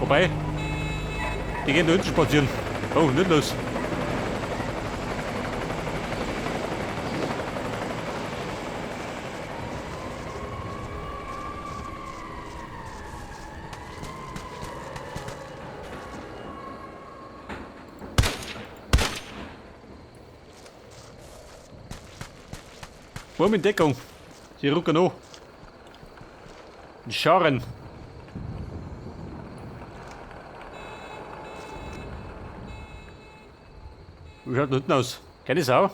Wobei, die gehen da hinten spazieren. Oh, nicht los. Wurm in Deckung. Sie rücken an. Scharen. Wie schaut denn hinten aus? Keine Sau?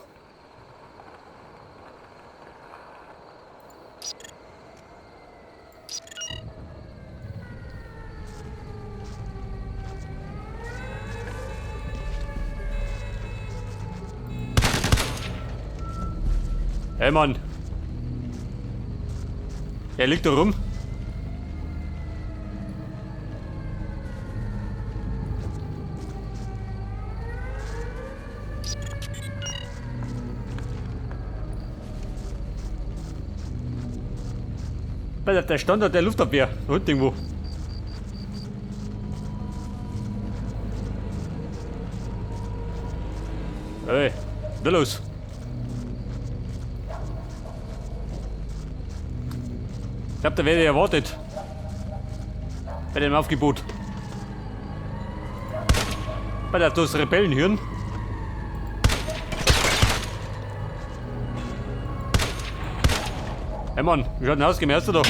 Hey Mann. Er liegt da rum. Der Standort der Luftabwehr. Da hinten irgendwo. Hey, da los. Ich glaube, da werde ich erwartet. Bei dem Aufgebot. Bei der das Rebellenhirn. Hey Mann, wie schaut denn aus? Geh mir da.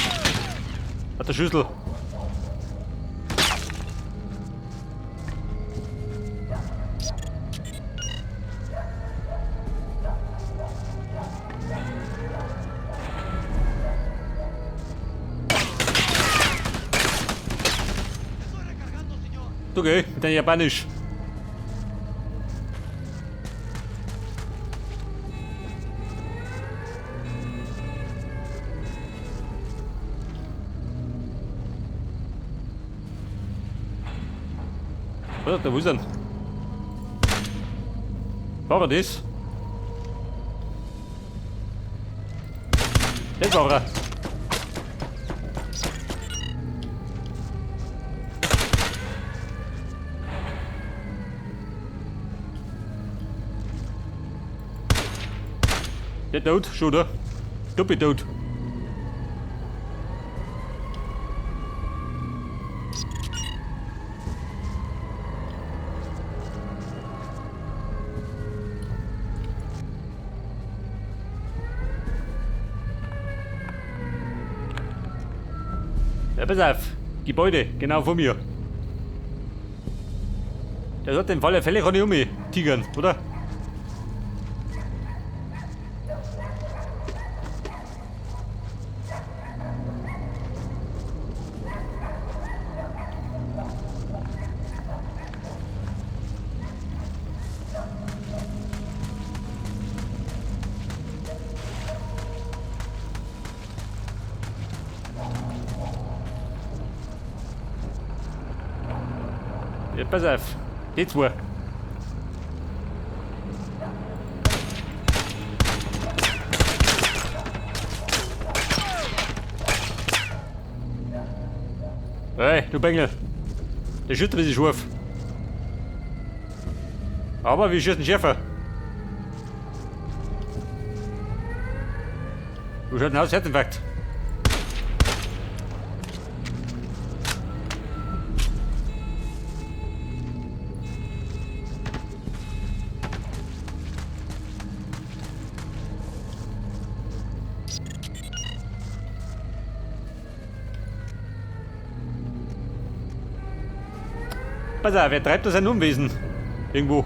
Hat der Schüssel. Du geh, mit deinem Japanisch. Was, wo ist denn? War er das? Das war er. Der tot, schon da. Doppelt tot. Ja, pass auf. Gebäude, genau vor mir. Der hat den Fall der Fälle kann ich um mich tigern, oder? Ja, pass auf. Die zwei. Hey, du Bengel. Der schießt ein bisschen scharf. Aber wir schießen schärfer. Du schaut denn aus? Herzinfarkt. Pass auf, wer treibt das ein Unwesen? Irgendwo.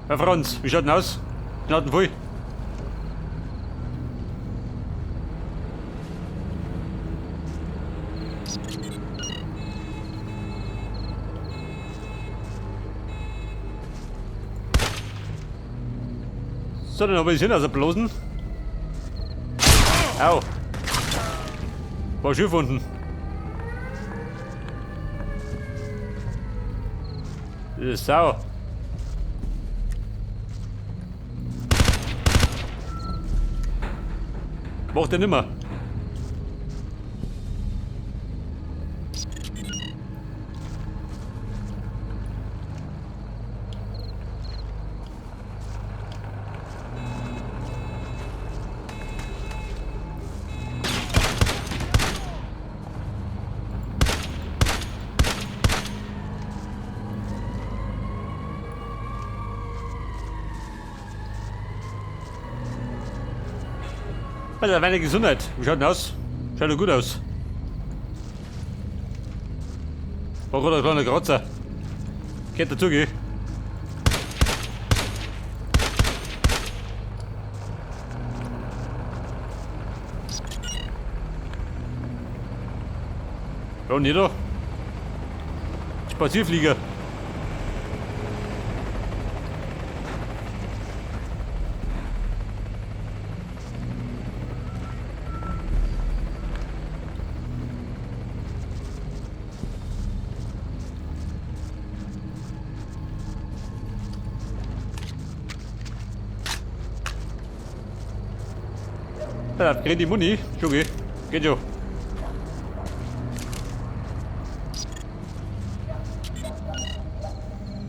Herr Franz, wie schaut denn aus? Gnaden voll. So, dann habe ich hin, also bloßen. Au. War schön gefunden. Das ist Sau. Macht er nimmer. Alter, meine Gesundheit. Wie schaut denn aus? Schaut doch gut aus. War gerade ein kleiner Kratzer. Geht dazu, gell? Ja, und jeder. Spazierflieger. Ja, krieg die Muni. Schon geht. Geht schon.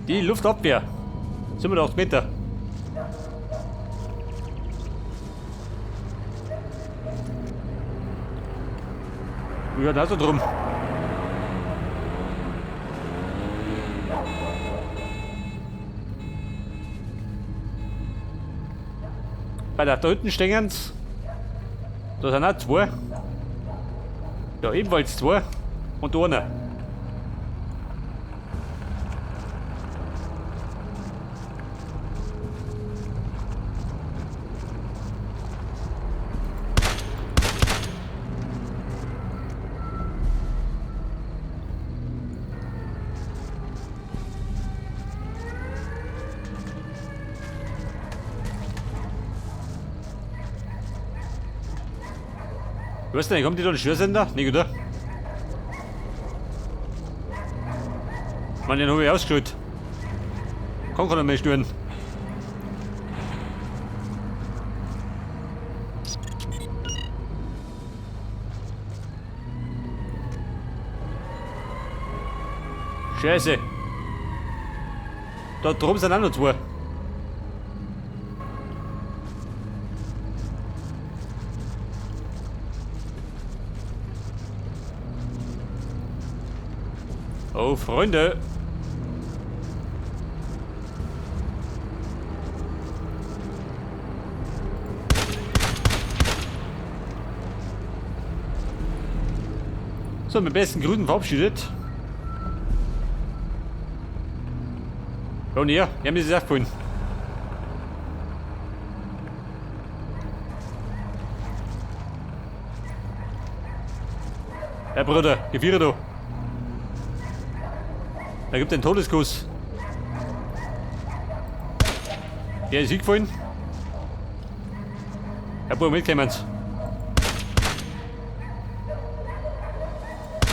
Die Luftabwehr. 87 Meter. Ja, da ist er drum. Bei der da hinten stehen sie. Da sind auch zwei. Da ebenfalls zwei. Und da einer. Ich weiß nicht, kommt die da ein Störsender? Nee, oder? Man, den habe ich ausgeschaltet. Kann keiner mehr stören. Scheiße. Da drüben sind auch noch zwei. Oh, Freunde. So, mit besten Grüßen verabschiedet. Und ja, wir haben es auch. Ja, Bruder, Gefiere du. Da gibt einen Todeskuss. Der ist hingefallen. Herr Bub, mitkommen.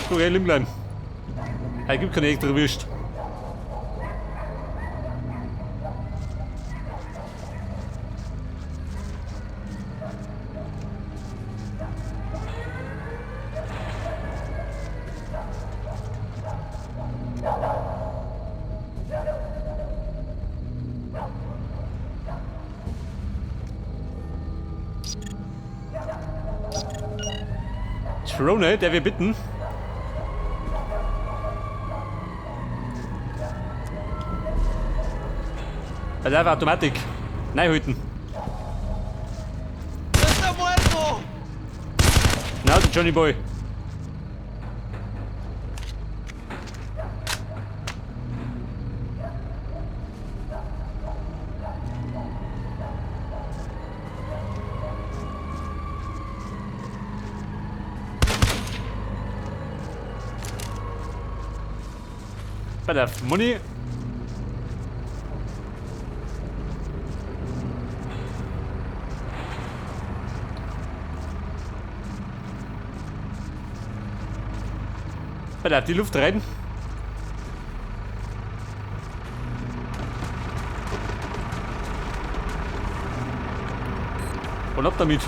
Du, geh, liegen bleiben. Er gibt keine extra Wurst. Trone, der wir bitten. Also einfach Automatik. Nein, hüten. Na, Johnny Boy. Bei der Money. Bei der die Luft rein. Und ab damit.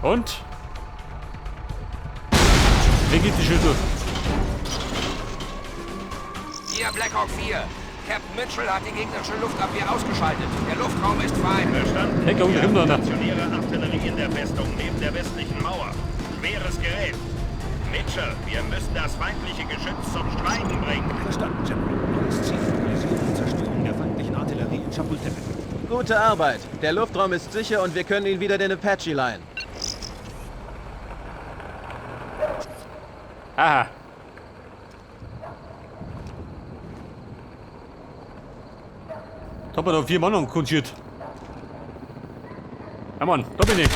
Und? Weg geht die Schüssel. Hier Black Hawk 4. Captain Mitchell hat die gegnerische Luftabwehr ausgeschaltet. Der Luftraum ist frei. Verstanden. Hey, komm, Wir komm, haben da. stationäre Artillerie in der Festung neben der westlichen Mauer. Schweres Gerät. Mitchell, wir müssen das feindliche Geschütz zum Schweigen bringen. Verstanden, General. Neues Ziel. Lokalisierung und Zerstörung der feindlichen Artillerie in Chapultepec. Gute Arbeit. Der Luftraum ist sicher und wir können ihn wieder den Apache leihen. Aha. Da hat man da 4 Mann angekundschiert. Ja Mann, da bin ich.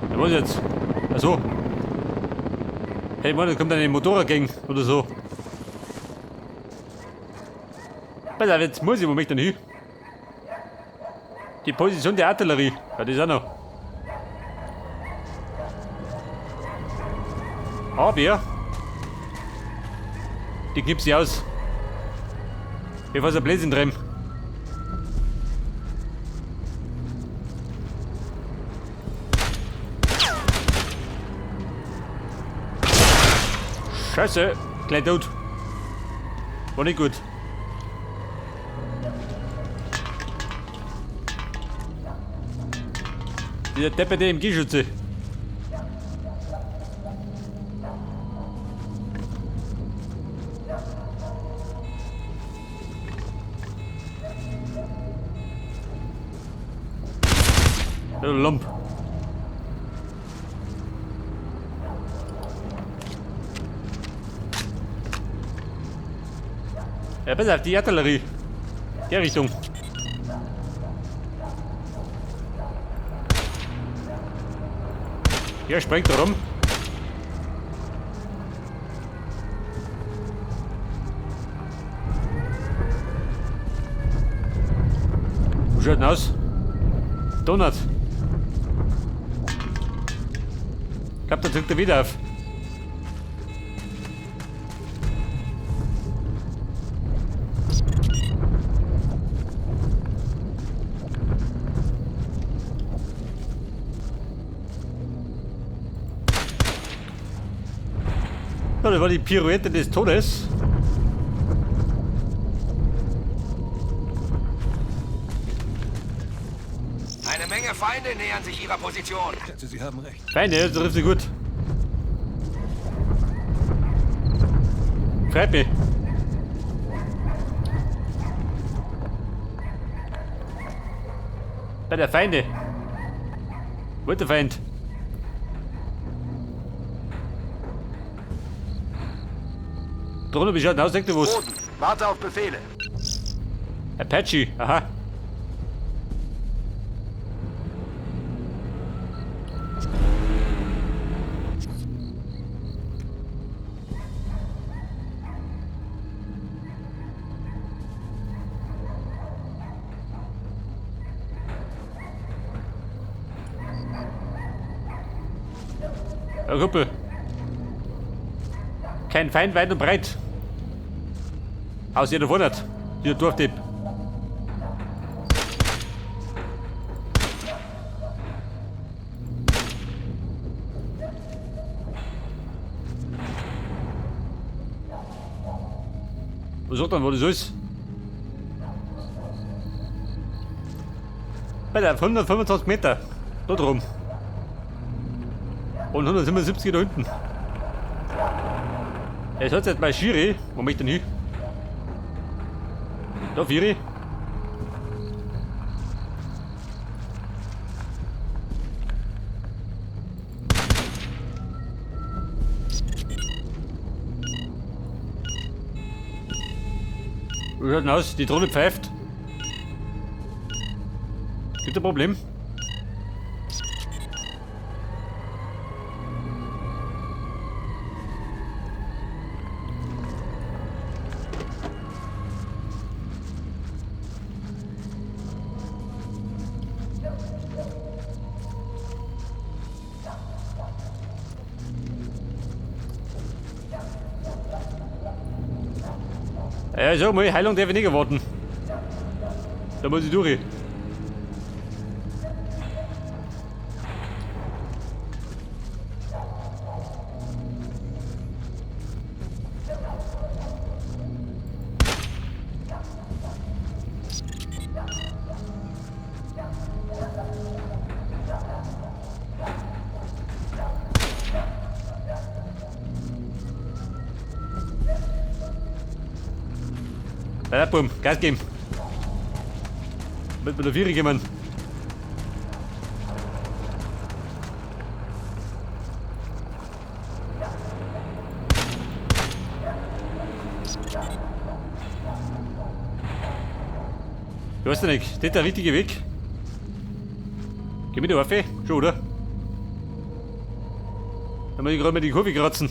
Ja, was jetzt? Ach so. Hey Mann, da kommt eine Motorradgang oder so. Pass auf, jetzt muss ich, wo möchte ich denn hin? Die Position der Artillerie. Ja, das ist auch noch. Aber die knipst sie aus. Bevor sie ein Blödsinn treiben. Scheiße, gleich tot. War nicht gut. Dieser depperte MG-Schütze. Der Lump. Ja, pass auf, die Artillerie. Die Richtung. Ja, springt da rum. Wo schaut denn aus? Donut. Ich glaub, da drückt er wieder auf. Ja, das war die Pirouette des Todes. Eine Menge Feinde nähern sich ihrer Position. Ich schätze, Sie haben recht. Feinde, das trifft sie gut. Freut mich. Bei der Feinde. Wo ist der Feind? Drohne, wie schaut denn aus? Sagt ihr was? Boden. Warte auf Befehle. Apache, aha. Ja, Kumpel. Kein Feind weit und breit. Außer ihr davon hat. Dieser Dorfdepp. Was sagt dann, wo das ist? Bei der 125 Meter. Da drum. Und 177 da hinten. Es hat jetzt mal Schiri. Wo möchte ich denn hin? Da, Vieri. Wie schaut denn aus? Die Drohne pfeift. Gibt ein Problem? Ja, ich sag mal, Heilung darf ich nicht erwarten. Da muss ich durch. Ja, bumm, Gas geben. Mit der Viere kommen. Ich weiß nicht, ist das der richtige Weg? Geh mit der Waffe? Schon, oder? Dann muss ich gerade mal die Kurve kratzen.